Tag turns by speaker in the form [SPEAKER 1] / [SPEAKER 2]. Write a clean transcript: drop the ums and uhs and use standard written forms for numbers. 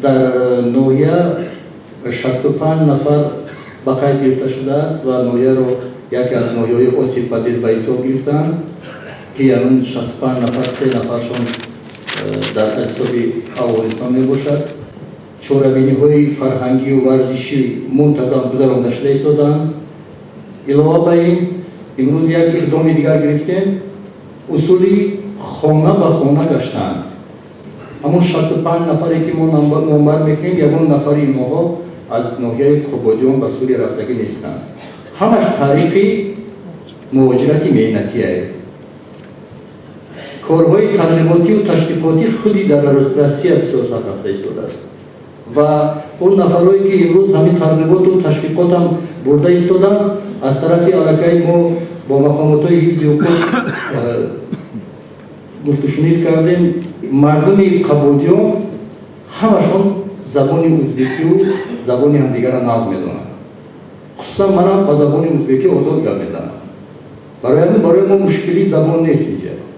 [SPEAKER 1] Дар ноҳия 65 нафар ба қайд гирифта шудааст ва ноҳияро яке аз ноҳияҳои осебпазир ба ҳисоб гирифтаанд, ки ҳамин 65 нафар се нафаршон дар ҳисоби Афғонистон мебошад. Чорабиниҳои фарҳангию варзишӣ мунтазам гузаронда шуда истодаанд. Илова ба ин, имрӯз як иқдоми дигар гирифтем: усули хона ба хона гаштан. Ҳамон 65 нафаре, ки мо номбар мекунем, ягон нафари инҳоҳо аз ноҳияи Қубодиён ба Сурия рафтагӣ нестанд. Ҳамаш тариқи муҳоҷирати меҳнатие. Корҳои тарғиботию ташвиқотӣ худи дар Россия бисёр сар рафта истодааст ва он нафарое, ки имрӯз ҳамин тарғиботу ташвиқотам бурда истоданд, аз тарафи аллакай мо бо мақомотҳои ҳифзи ҳуқуқ гуфтушунид кардем. Мардуми Қубодиён ҳамашон забони узбекию забони ҳамдигарро нағз медонанд. Хусусан манам ба забони узбекӣ озод гап мезанам. Барои ҳамин барои мо мушкилии забон нест инҷа.